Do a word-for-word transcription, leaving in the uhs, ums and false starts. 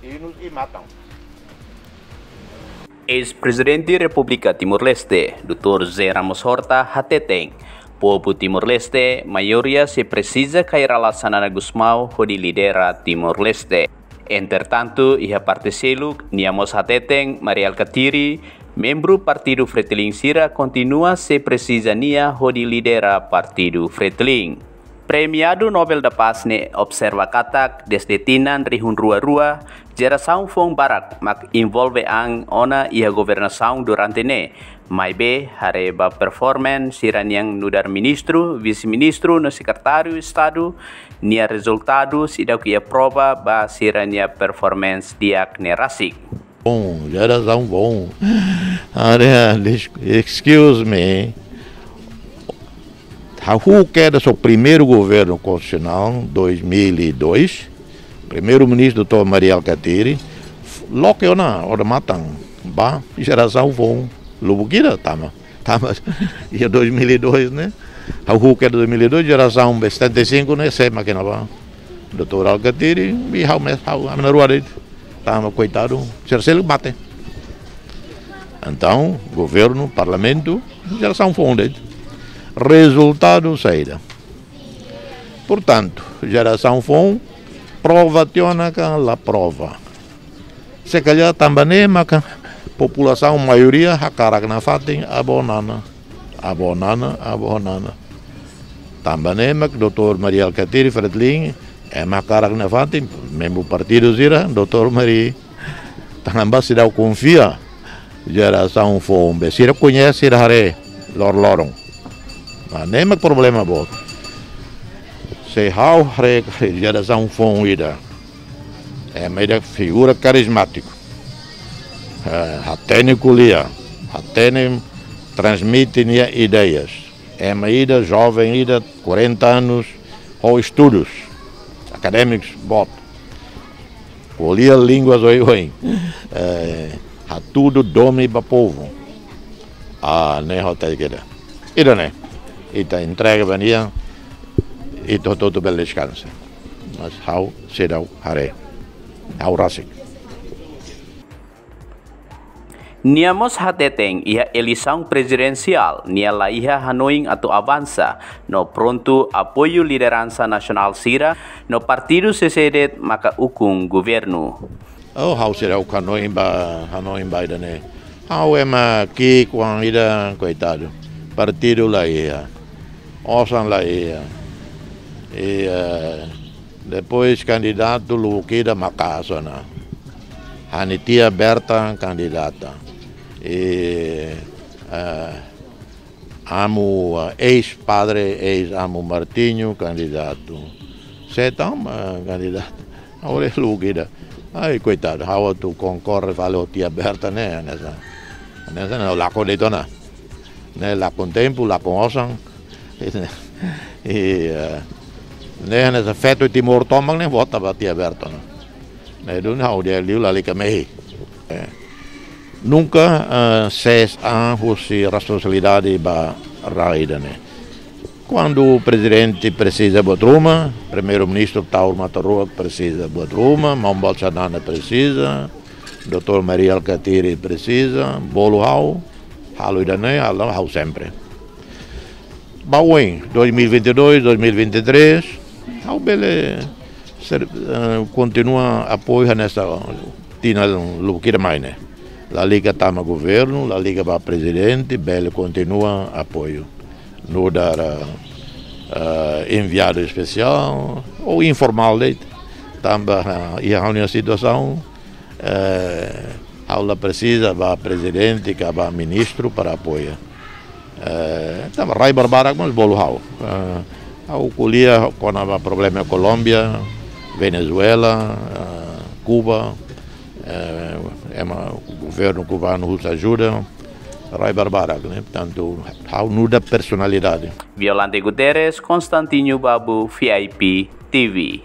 Inus i matan. Eis-Prezidente Repúblika Timor-Leste, doutór José Ramos Horta, hateten, povu Timor-Leste maioria sei presiza Kay Rala Xanana Gusmão hodi lidera Timor-Leste. Entretantu, iha parte seluk, nia mós hateten, Mari Alkatiri, membru Partidu Fretilin sira kontinua sei presiza nia hodi lidera Partidu Fretilin. Premiadu Nobel da Paz ne'e observa katak, dezde tinan rihun rua rua, jerasaun foun barak mak envolve an ona iha governasaun durante ne'e. Maibé, haree ba performance sira-nian nu'udar ministru, vise-ministru no sekretáriu Estadu, nia rezultadu seidauk iha prova ba sira-nia performance di'ak ne'e rasik. Bom, jerasaun foun. Haree, des-, excuse me. Ha'u kedas ho primeiru governu konstitusionál, dois mil e dois. Primeiru-ministru doutór Mari Alkatiri. Loke ona, odamatan. Ba, jerasaun foun. Lubuk ida, tama. Tama, iha dois mil e dois, ne'e? Ha'u kedas dois mil e dois, jerasaun setenta e cinco, ne'e? Sé mak iha ne'ebá. Doutór Alkatiri, i ha'u mós, ha'u, ami na'in-rua de'it. Tama, koitadu, sira seluk mate. Entaun, governu, parlamentu, jerasaun foun de'it. Rezultadu saida. Portantu, jerasaun foun, prova tiha ona ka la prova. Se kalhar tanba ne'e maka populasaun maioria hakarak nafatin avó Nana, avó Nana, avó Nana. Tanba ne'e mak doutór Mari Alkatiri Fretilin, ema hakarak nafatin, membru partidu sira, doutór Mari. Tanba seidauk konfia jerasaun foun be. Sira koñese, sira haree loroloron. Mas ne'e mak problema boot. Se ha'u haree jerasaun foun ida, ema ida figura karizmátiku. Eh, hatene ko'alia, hatene transmite nia ideias. Ema ida, joven ida, quarenta anos, ho estudus akadémikus boot. Ko'alia línguas oioin. Eh, hatudu domin ba povu. Ah, ne'e ha'u hatene ida. Ida-ne'e. Ita entrega ba nia. Ita hotu-hotu bele deskansa. Mas ha'u seidauk haree. Ha'u rasik. Nia mós hateten iha eleisaun prezidensiál, nia la iha hanoin atu avansa, no prontu apoiu lideransa nasionál sira, no partidu sé-sé de'it maka ukun governu. Oh, ha'u seidauk hanoin ba, hanoin ba ida-ne'e. Ha'u ema ki'ik oan ida, koitadu. Partidu la iha. Osan la iha. I, eh, depois kandidatu lubuk ida maka'as ona. Ha'u-nia tia Berta kandidata. I, eh, amu, eh, eis-padre, eis-amu Martinho kandidatu. Sé tan, eh, kandidatu. Agora lubuk ida. Ai, koitadu, ha'u atu konkorre fali ho tia Berta ne'e, hanesan. Hanesan, lakon de'it ona. Ne'e lakon tempu, lakon osan. I, eh, ne'e hanesan feto Timor tomak ne'e vota ba tia Berta ona. Ne'e duni ha'u dehan liu lalika mehi. Eh. Nunka, eh, sees an husi responsabilidade ba rai ida-ne'e. Kuandu prezidente presiza buat ruma, primeiru-ministru Taur Matan Ruak presiza buat ruma, Maun Boot Xanana presiza, doutór Mari Alkatiri presiza, bolu ha'u, halo ida-ne'e, halo ha'u sempre. Ba oin, dois mil e vinte e dois, dois mil e vinte e três, ha'u bele ser, eh, kontinua apoiu hanesan tinan lubuk ida mai ne'e. Lalika tama governu, lalika ba prezidente, bele kontinua apoiu. Nu'udar, eh, enviadu espesiál, ou informál de'it. Tanba, eh, iha ha'u-nia situasaun, eh, ha'u la presiza ba prezidente ka ba ministru para apoiu. Eh, tanba rai barbarak mós bolu ha'u. Eh, ha'u ko'alia kona-ba problema Kolómbia, Venezuela, eh, Kuba, eh, ema governu kubanu husu ajuda, rai barbarak, ne'e? Portantu, ha'u nu'udar personalidade. Violante Guterres, Constantino Babu, V I P T V.